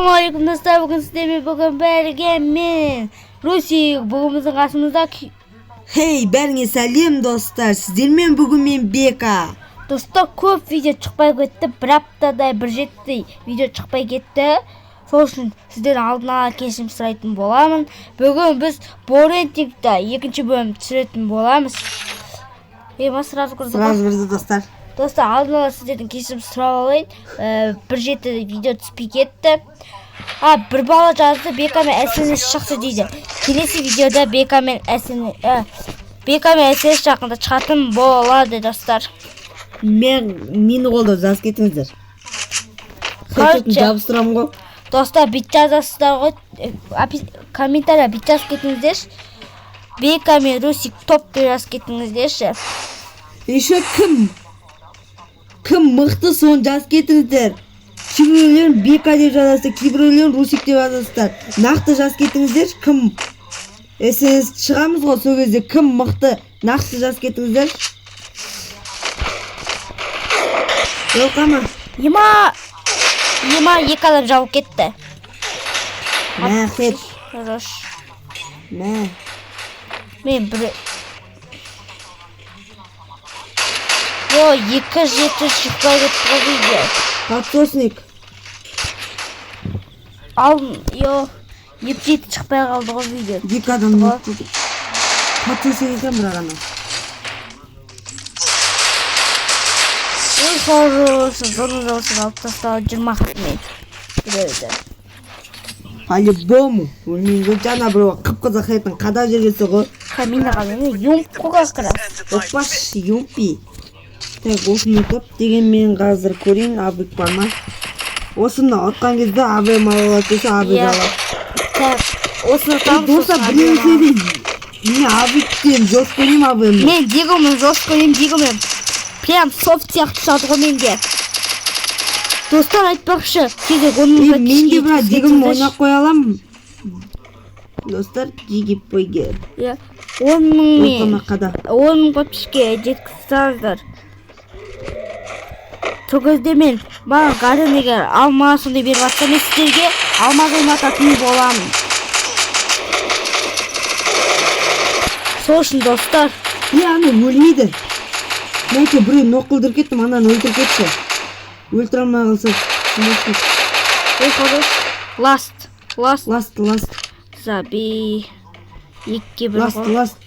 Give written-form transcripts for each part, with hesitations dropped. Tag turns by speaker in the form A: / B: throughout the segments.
A: Ассалаумағалейкум, достар! Бүгін сіздермен бүгін бірге мен, Русик. Бүгін біздің қасымызда
B: Хей, бәріңе сәлем, достар! Сіздермен бүгін мен, Бека.
A: Достар, көп видео шықпай кетті. Бір аптадай, бір жетідей видео шықпай кетті. Сол үшін сіздерден алдын ала кешірім сұрайтын боламын. Бүгін біз Борентингті екінші бөлім түсіретін боламыз. Ема, сразу кірдік ғой.
B: Сразу кірді, достар.
A: Достар, алдын ала сіздерден кешірім сұрап алайын. Бір жеті видео түспей кетті. А, бір бала жазды, Бека мен СНС шықты дейді. Келесі видеода Бека мен СНС, Бека мен СНС жақында шығатын болады, достар.
B: Мені қолдап жазып кетіңіздер.
A: Короче.
B: Хейтін жабыстырамын ғой.
A: Достар, бүйтіп жазасыздар ғой. Комментария бүйтіп жазып кетіңіздерші. Бека мен Русик топ деп жазып кетіңіздерші.
B: Еще кім? Кім мықты, соны жазып кетіңіздер. Кейбіреулер Бека деп жазасыздар, кейбіреулер Русик деп жазасыздар. Нақты жазып кетіңіздер, кім СНС шығамыз ғой, сол кезде кім мықты, нақты жазып кетіңіздер. Жолқама.
A: Ема, ема, екі адам жабылып кетті.
B: Мә, хет.
A: Хорош.
B: Мә.
A: Мен бір... О, екі жеті шықпай кетті ғой видео.
B: Подсосник.
A: Ал, йо, екі жеті шықпай қалды ғой видео.
B: Екі адам подсосник екен бірақ анау.
A: Ой, хорош, зона жаусын алып тастады 20 хатымен. Біреуді.
B: По-любому. Өлмеймін ғой, жаңа біреу қып-қызыл хеттің қадап жіберсе ғой.
A: Камина қалай, юмп қой как раз.
B: Опаш, юмпи. Так, осыны ұтып дегенмен қазір көрейін, абик бар ма? Осыны ұтқан кезде АВМ ала алады десе, абик
A: Иә.
B: алады.
A: Так, осыны
B: Ей,
A: ұтамыз,
B: достар,
A: сосын
B: білмесе
A: АВМ
B: де мен абиктен жестко ойнаймын АВМ.
A: Мен дигомен жестко ойнаймын, дигомен. Прям софт сияқты шығады ғой менде. Достар, айтпақшы, тезірек 10 мың
B: Ей, мен де
A: подписчикке
B: бірақ дигом
A: жеткізіңіздерші.
B: ойнап қоя аламын. Достар, жиги пойге.
A: Иә, 10 мың мен.
B: Ұтқама қада.
A: 10 мың подписчикке жеткізсаңыздар. Сол кезде мен маған Гарен егер алма сондай беріп жатса, мен сіздерге алмаз ойнататын боламын. Сол үшін, достар,
B: Е, ана өлмейді. Мен әйтеуір біреу нок қылдырып кеттім, ананы өлтіріп кетші. Өлтіре алмай қалса, түсінесің.
A: Ой, хорош. Ласт, ласт,
B: Ласт, ласт,
A: забей. 2-1
B: ласт,
A: ғой.
B: ласт.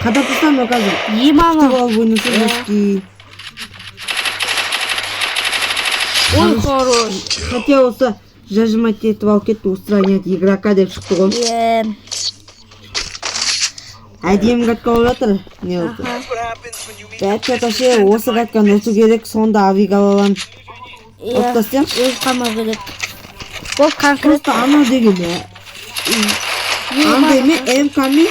B: Қадап тастадым ғой қазір.
A: Ема
B: Күтіп
A: ана.
B: алып ойнаса,
A: Иә.
B: жесткий.
A: Ой, хорош.
B: Хотя осы зажимать етіп алып кетті, устранять игрока деп шықты ғой.
A: Е,
B: Әдемі катка болып жатыр. Не болды?
A: аха.
B: Бәтші ше, осы катканы ұту керек, сонда авик ала аламын.
A: Иә.
B: Ұтып тастайықшы.
A: Өз қалмау керек. Бұл конкрет.
B: Просто анау деген андай мен МК-мен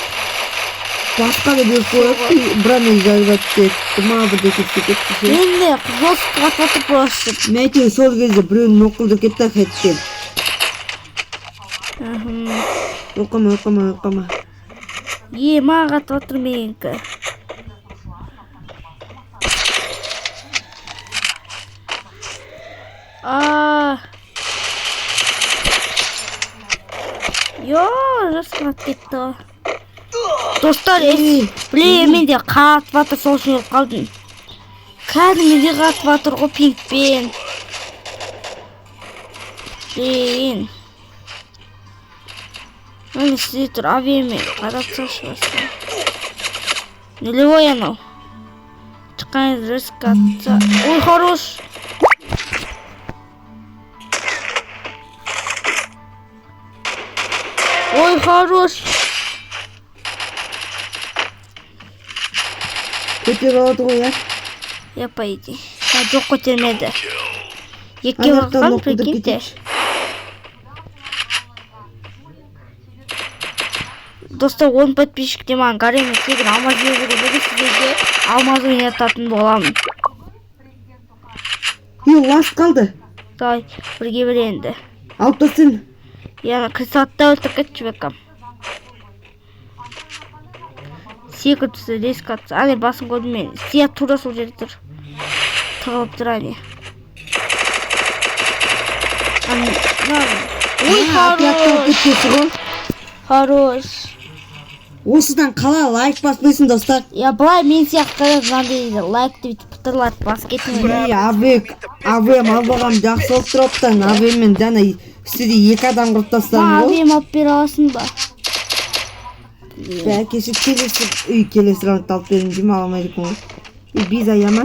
B: басқа да беріп қояды, бірақ мен зажимать етті ма, бірдеңе істеп кетті ше.
A: Мен де жестко атып отыр просто.
B: Мен әйтеуір сол кезде біреуін нок қылдырып кетті хеттен.
A: Мхм.
B: Оқыма, оқыма, оқыма.
A: Ема қатып отыр менікі. А. Йо, жестко атып кетті ғой. Достар,
B: Ей,
A: блин, мен де қатып жатыр, сол үшін өліп қалдым. Кәдімгідей қатып жатыр ғой пингпен. Блин. Міне сізде тұр, авиамен қарап тасташы басқа. Нулевой анау. Шыққан резко атса. Ой, хорош. Ой, хорош.
B: Көтеріп алады ғой, иә?
A: Я по идее. А, жоқ, көтермеді. Екіге
B: Ана жақтан
A: барған,
B: нок қылдырып
A: прикиньте.
B: кетейінші.
A: Достар, 10 подписчикте маған Гарена тегін алмаз беру керек, сіздерге алмаз ойнататын боламын.
B: Е, ласт қалды.
A: Давай, бірге бір енді.
B: Алып тастайын.
A: Яғни кристаллда өлтіріп кетші, Бекам. Секіріп түсті, резко атты. Әне басын көрдім мен. Сия тура сол жерде тұр. Тығылып тұр әне. Әне, мына Ой,
B: Отрядтан
A: хорош.
B: кеткесі ғой.
A: Хорош.
B: Осыдан қалай лайк баспайсың, достар?
A: Я былай мен сияқты мынандай лайкты бүйтіп пытырлатып басып кетіңдер.
B: Ей, АВ, АВМ алып алғаным жақсы болып тұр оптан. АВМ-мен жаңа үстіде екі адам қырып тастадым
A: Маған
B: ғой.
A: АВМ алып бере аласың ба?
B: Бә, кеше келесі үй келесі раундта алып беремін деймін, ала алмайды екен ғой. Ей, без аяма.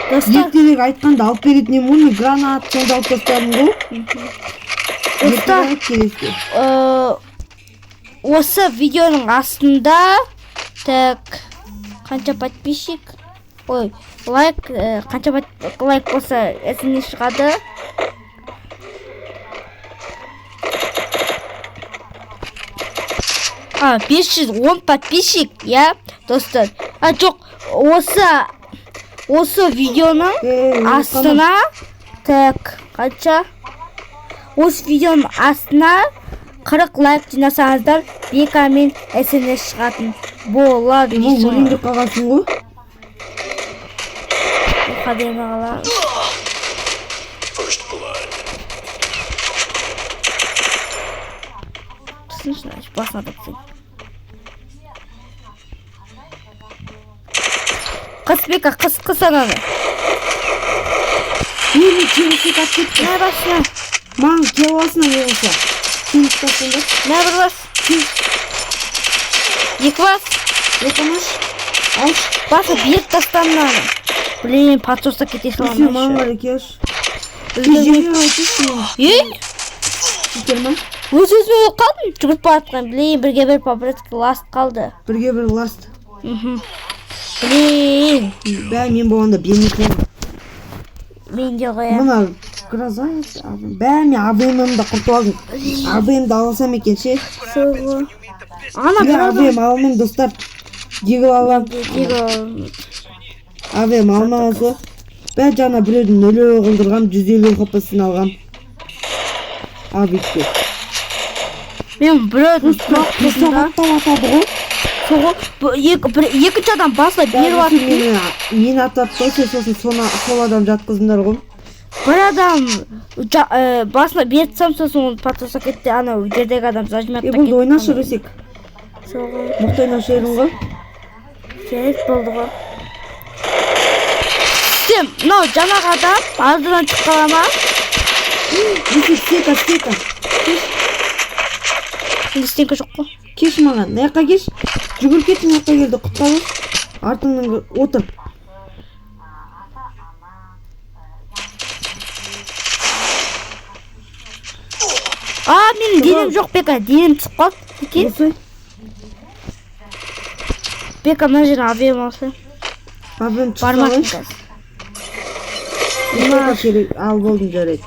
A: Достар,
B: Ертерек айтқанда алып беретін едім ғой, мен гранат сонда алып тастадым ғой.
A: достар,
B: Ертерек келесі.
A: Осы видеоның астында так қанша подписчик, ой, лайк, қанша лайк болса смс шығады. А, 510 подписчик, иә, достар. А, жоқ, осы видеоның
B: Ей,
A: астына так қанша, осы видеоның астына 40 лайк жинасаңыздар, Бека мен СНС шығатын болады.
B: Бұл өлейін деп қалғансың ғой.
A: Қадеме қаламыз.
C: First blood.
A: Түсінші, басына тапсың. Қыс, Бека, қыс, қыс ананы.
B: Ей, мен келесі атып кетті.
A: Мә, басына.
B: Маған келіп аласың не болса. Келіп тастаңдар.
A: Мә, бір бас, екі бас.
B: Екі маш. Алшы.
A: Басы беріп таста мынаны. Блин, подсоста кете
B: Все, маған
A: саламын.
B: қарай келші. Жерге айтшы.
A: Ей,
B: Жетер ма?
A: өз өзіме өліп қалдым, жүгіріп бара жатқан. Блин, бірге бір по-братски ласт қалды.
B: Бірге бір ласт.
A: Блин.
B: Бә, мен болғанда бермейтін едім.
A: Мен де қоямын.
B: Мына гроза, бә, мен АВМ-ді құртып алдым. АВМ-ді алсам екен ше.
A: Сол ғой. Ана
B: Мен
A: бір адам.
B: АВМ алмаймын, достар. Дигл аламын.
A: Дигл.
B: АВМ алмаған сол. Бә, жаңа біреудің нөлі қылдырғам, 150 хпсын алғам. Авикке.
A: Мен біреудің
B: Бір сағаттап атады ғой.
A: Сол ғой. Екі, бір, екінші адам басына беріп атты.
B: Мені атады да, сен сосын сол адам жатқыздыңдар ғой.
A: Бір адам басына беріп тастам, сосын оны подсоса кетті. Анау жердегі адам зажмет.
B: Е, болды, ойнашы, Русик.
A: Сол ғой.
B: Мықты ойнаушы едің ғой.
A: Жарайды, болды ғой. Сен, мынау жаңағы адам алдынан шығып қала ма?
B: Русик, стека, стека.
A: Менде стенка жоқ қой.
B: Кеш маған, мына жаққа кеш. Жүгіріп кетші, мына жаққа келді, құтқару. Артыңнан отыр.
A: А, менің денем жоқ, Бека, денем түсіп қалды. Екен.
B: Осы.
A: Бека, мына жерден АВМ алса.
B: АВМ түсіп
A: Бармақпын
B: алайыншы.
A: қазір.
B: Стека керек, ал болдым, жарайды.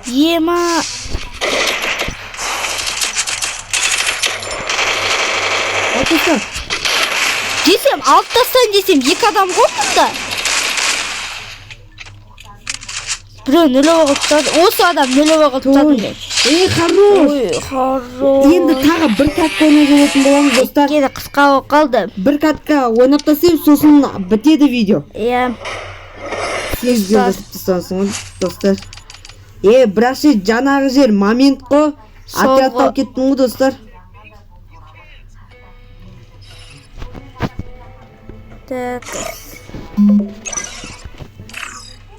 A: Ема.
B: Алып таста.
A: Десем, алып тастайын десем, екі адам ғой мұнда. Біреу нөлевой қылып тастады. Осы адам нөлевой қылып тастады
B: Ой.
A: мен.
B: Ей, хорош.
A: Ой, хорош.
B: Енді тағы бір катка ойнап жіберетін боламыз, достар.
A: Өйткені қысқа болып қалды.
B: Бір катка ойнап тастаймыз, сосын бітеді видео.
A: Иә.
B: Сегізге басып тастағансың ғой, достар. Е, бірақ ше, жаңағы жер момент қой.
A: Сол
B: Отряд
A: ғой.
B: алып кеттің ғой, достар.
A: Так.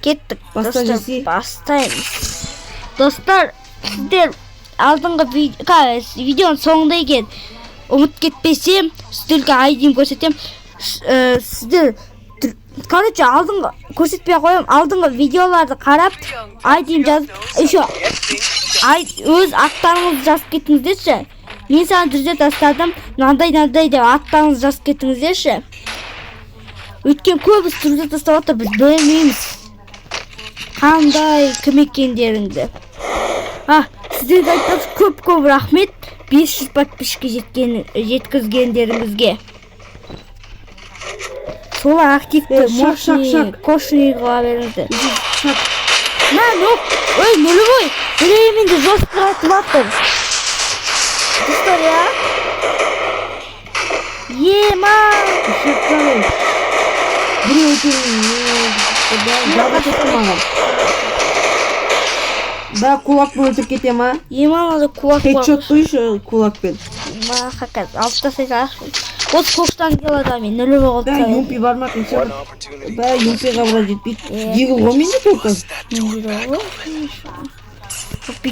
A: Кеттік.
B: Баста,
A: Достар,
B: Жеси.
A: бастаймыз. Достар, сіздер алдыңғы видеоның соңында екен ұмытып кетпесем, сіздерге айдим көрсетемін. Сіздер короче, алдыңғы көрсетпей ақ қоямын, алдыңғы видеоларды қарап, айдим жазып, еще ай, өз аттарыңызды жазып кетіңіздерші. Мен саған жүзде тастадым, мынандай мынандай деп аттарыңызды жазып кетіңіздерші. Өйткені көбісі түрде тастап жатыр, біз білмейміз қандай кім екендеріңді. А, сіздерге айтпақшы, көп көп рахмет 500 подписчикке жеткізгендеріңізге. Солар активті,
B: Е, шақ, шақ,
A: мощный,
B: шақ.
A: кошный қыла беріңіздер.
B: Шақ.
A: Мә, ну, ой, нулевой, біреумен жестко атып жатыр. Достар, я? Ема!
B: Шақ, шақ. Біреу жаба кетті маған. Да, кулакпен өлтіріп кете ма?
A: Ема кулак бар.
B: Хедшот қойшы кулакпен.
A: Ма, хаказ. Алып тастай салайықшы. Осы көктан келеді мен нөлі қылып
B: Да,
A: тастайын.
B: юмпи бар ма қиншы?
C: One opportunity.
B: Да, юмпиға бірақ жетпейді.
A: Е.
B: Дигл ғой менде только.
A: Мен дейді ғой.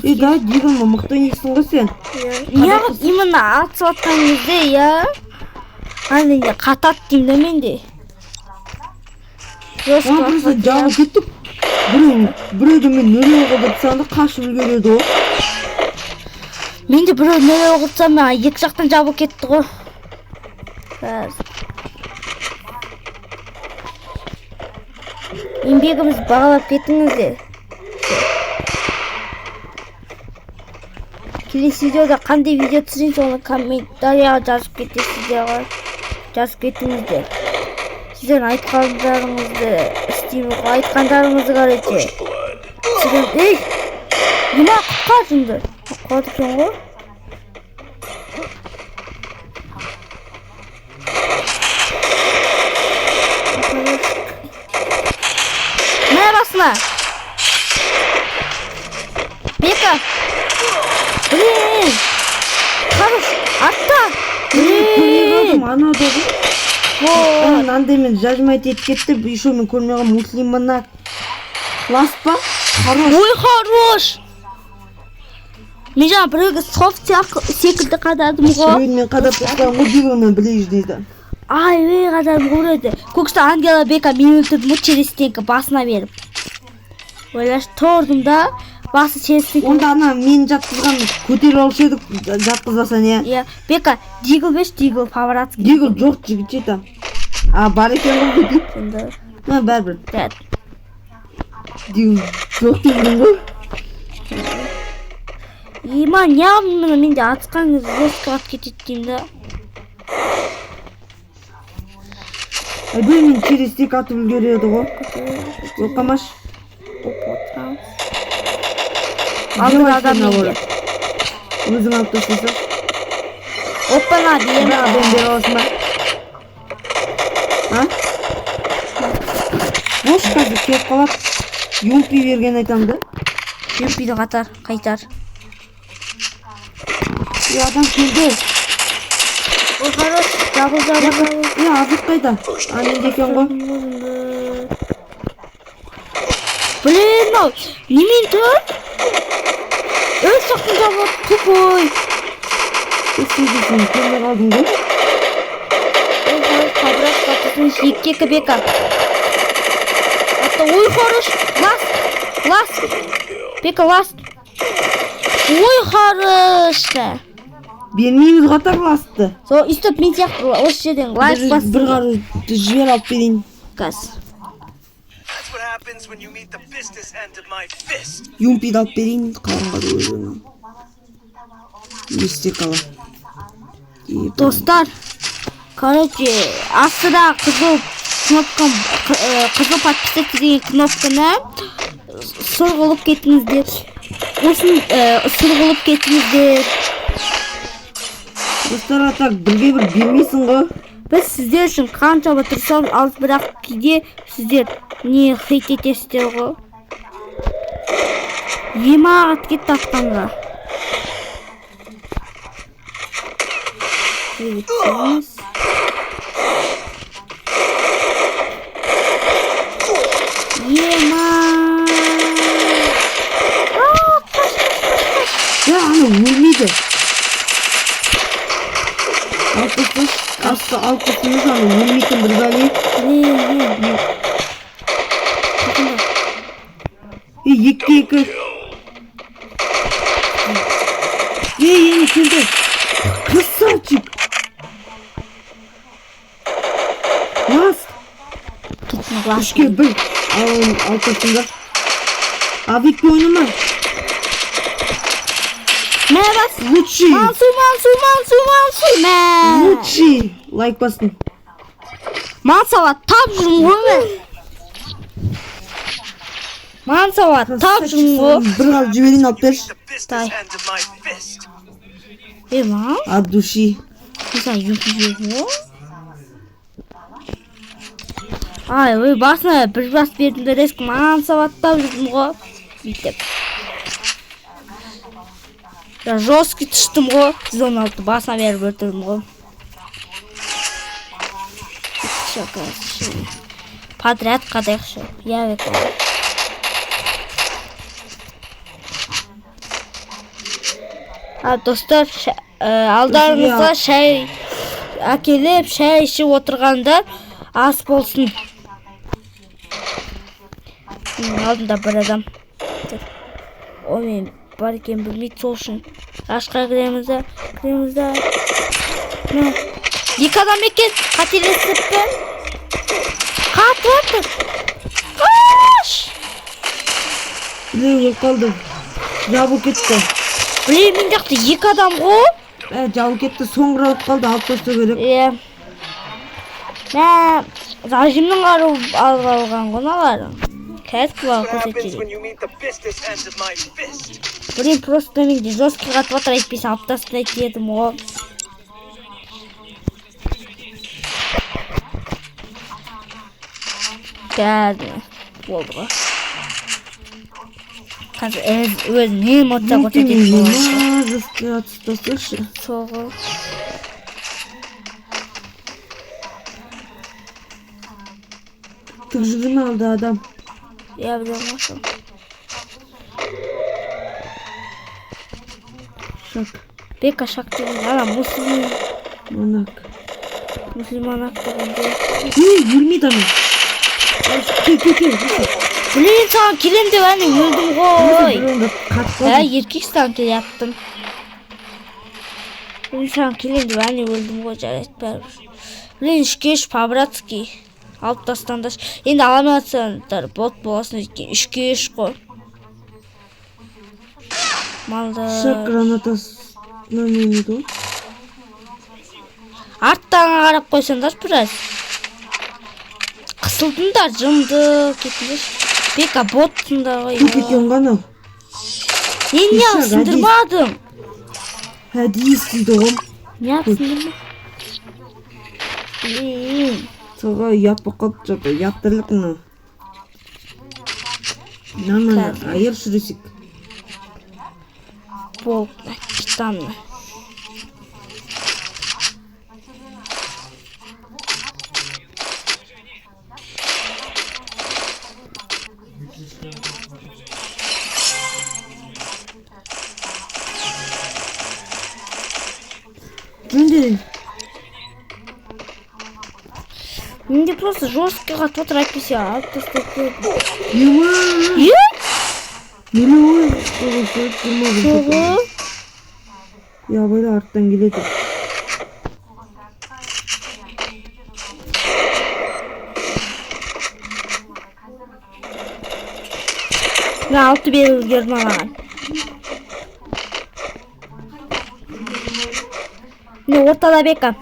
B: Е, да, Дигл мықты ойнайсың ғой сен.
A: Неғып именно атысып жатқан кезде, иә? Ана не қатады деймін да менде. Жестко
B: Маған просто
A: атады,
B: жабылып кетті. Біреу, біреуді мен нөлі қылдырып тастағанда қашып үлгереді ғой.
A: Мен де біреу нөлі қылсам, маған екі жақтан жабылып кетті ғой. Қазір. Еңбегіміз бағалап кетіңіздер. Келесі видеода қандай видео түсірейін, соны комментарияға жазып кетесіздер ғой. Жазып кетіңіздер. Сіздердің айтқандарыңызды істеймін ғой. Айтқандарыңызды, короче.
C: First blood.
A: Түсірем. Ей! Ема, құтқар жынды. Құтқарды екен ғой. Мә басына. Бека. Блин. Хорош. Артта.
B: Көрмей
A: Блин.
B: қалдым, анада ғой.
A: Вот.
B: Мынандаймен жажмать етіп кетті, еще мен көрмей қалдым, муслимана. Ласт па? Хорош.
A: Ой, хорош. Мен жаңа біреуге софт секілді қададым ғой.
B: Біреуін мен қадап тастаған ғой, Диглмен ближнийді.
A: Ай, ей, қададым ғой еді. Көкші Ангела Бека мен өлтірдім ғой через стенка басына беріп. Ойлашы, тұрдым да, басы через стенка.
B: Онда ана мен жатқызған көтеріп алушы едік, жатқызбасан, иә.
A: Иә, Бека, Дигл берші, Дигл по-братски.
B: Дигл жоқ, жігітше там. А, бар екен ғой дейді.
A: Сонда,
B: Ма, бәрібір.
A: дәт.
B: Дигл жоқ дедің ғой.
A: Има, неғып міне менде атысқан кезде жестко атып кетеді деймін да.
B: Айбай, мен через стек атып үлгереді ғой. Жоқ қамаш.
A: Оп, отырамыз. Алдыда адам менде.
B: Өзің алып тастасаң.
A: Оппана, деймін.
B: Бір адам бере аласың ба? А? Бош қазір келіп қалады. Юмпи берген айтамын да.
A: Юмпиді қатар, қайтар.
B: Е, адам келді.
A: Ой, хорош. Жабыл, жабыл, жабыл.
B: Е, азық қайда? А, менде екен ғой.
A: Блин, мынау немен тұр? Өз жақтан жабылып, тупой.
B: Істейсің, көрмей қалдым ғой.
A: Ой, хорош, по-братски атысын, екіге екі Бека. Атта, ой, хорош. Ласт, ласт. Бека, ласт. Ой, хорош.
B: Бермейміз қатар ласты.
A: Сол, өйстіп мен сияқты осы жерден лайк
B: Бір,
A: бассын.
B: бір қару жібер алып берейін.
A: Газ.
D: That's what happens when you meet the business end of my fist.
B: Юмпиді алып берейін. Қалған қару өзіңнің. Есте қала.
A: Достар, короче, астыда қызыл кнопка, қызыл подписаться деген кнопканы сұр қылып кетіңіздер. Осын сұр қылып кетіңіздер.
B: Достар, а так бірге бір бермейсің ғой.
A: Біз сіздер үшін қаншама тырысамыз, ал бірақ кейде сіздер не хейт етесіздер ғой. Ема ат кетті атқанға. Кетеміз. Ема. А, қаш, қаш, қаш, қаш.
B: Я, ана өлмейді. Алып тасташы. Асты алып тастаңыз, ана өлмейтін бір бәле.
A: Блин, блин, блин. Жақында.
B: Е, екіге екі. Е, енді келді. Красавчик. Ласт.
A: Кеттім, лас.
B: Үшке бір. Ал, алып тастаңдар. Авикпен ойнама.
A: Мә бас.
B: Лучший.
A: Мансу, Мансу, Мансу, Мансу, мә.
B: Лучший. Лайк бастың.
A: Мансауа тап жүрмін ғой мен. Мансауа тап жүрмін ғой.
B: Бір қалып жіберейін, алып берші.
D: The business
A: Дай.
D: end of my fist.
A: Е, мам,
B: От души.
A: не знаю, юпи ғой. Ай, ой, басына бір бас бердім де, резко маған аттап жүрдім ғой. Бүйтіп. Я жесткий түстім ғой. 116 басына беріп өлтірдім ғой. Всё, короче. Подряд қадайықшы. Я бека. А, достар, алдарыңызға шай әкеліп, шай ішіп отырғандар ас болсын. Менің алдымда бір адам тұр. Ол мен бар екенін білмейді, сол үшін. Ашқа кіреміз да, кіреміз да. Мә, екі адам екен, қателесіппін. Қатып жатыр. Қаш!
B: Біреу өліп қалды. Жабылып кетті.
A: Блин, мен жақта екі адам ғой.
B: Ә, жабылып кетті. Соңғы раунд қалды. Алып тастау керек.
A: Иә. Мә, зажимнің қаруы алып алған ғой мыналар. Қазір бұларға
D: What happens
A: көрсетейін.
D: when you meet the business end of my fist?
A: Блин, просто менде жесткий қатып жатыр, әйтпесе алып тастайды едім ғой. Қазір болды ғой. Қазір өзінің эмоция көрсететін болады.
B: Жесткий атып тасташы.
A: Сол ғой.
B: Тік жүрме алды адам.
A: Иә, білемін ғой сол.
B: Шак.
A: Бека шак деген ана мусульман
B: Монак.
A: мусульман ақ дегенде.
B: Ей, өлмейді ана. Кел, кел, кел.
A: Блин, саған келем деп әне өлдім ғой.
B: Біреуіңді қатып
A: Ә,
B: қалды.
A: еркек саған келе жаттым. Блин, саған келем деп әне өлдім ғой, жарайды бәрібір. Блин, үшке үш по-братски. Алып тастаңдаршы. Енді ала алмай жатсаңдар, бот боласың, өйткені үшке үш қой. Малды.
B: Шак гранатасынан өлмейді ғой.
A: Арттарыңа қарап қойсаңдаршы біраз. Қысылдыңдар, жымды кетіңдерші. Бека, ботсыңдар ғой.
B: Көп екен ғой анау.
A: Мен не
B: Ишак,
A: сындырмадым.
B: Әдейі істейді ғой.
A: Не сындырма? Блин.
B: Солға ұят болып қалды что-то. Ұят тірлік мынау. Мына айыршы Русик.
A: Бол, китамны.
B: Жөнде.
A: Менде просто жесткий қатып отыр, әйтпесе алып тастап еді.
B: Ема.
A: Е?
B: Миллион.
A: Соғы.
B: Я абайла, арттан келеді.
A: Мен алты беріп үлгердім маған. Міне ортада Бека.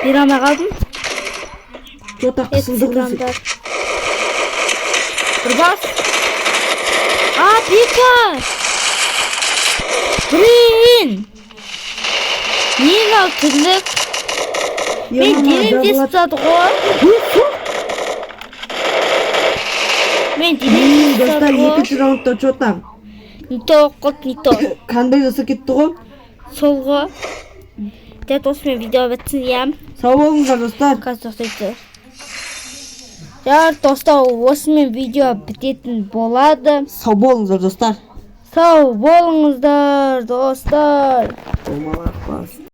A: Бере алмай қалдым.
B: Что-то қысылдық Русик.
A: Цыгандар. Бір бас. А, Бека! Блин! Не мынау тірлік? Мен денем тесіп тастады ғой. Мен денем тесіп
B: Достар,
A: тастады ғой.
B: екінші раундта что там?
A: Не то болып қалды, не то.
B: Қандай жасап кетті ғой?
A: Сол ғой. Дәл осымен видео бітсін, иә.
B: Сау болыңыздар, достар.
A: Қазір тоқтайды. Жарайды, достар, осымен видео бітетін болады.
B: Сау болыңыздар, достар.
A: Сау болыңыздар, достар.
B: Домалақ бас.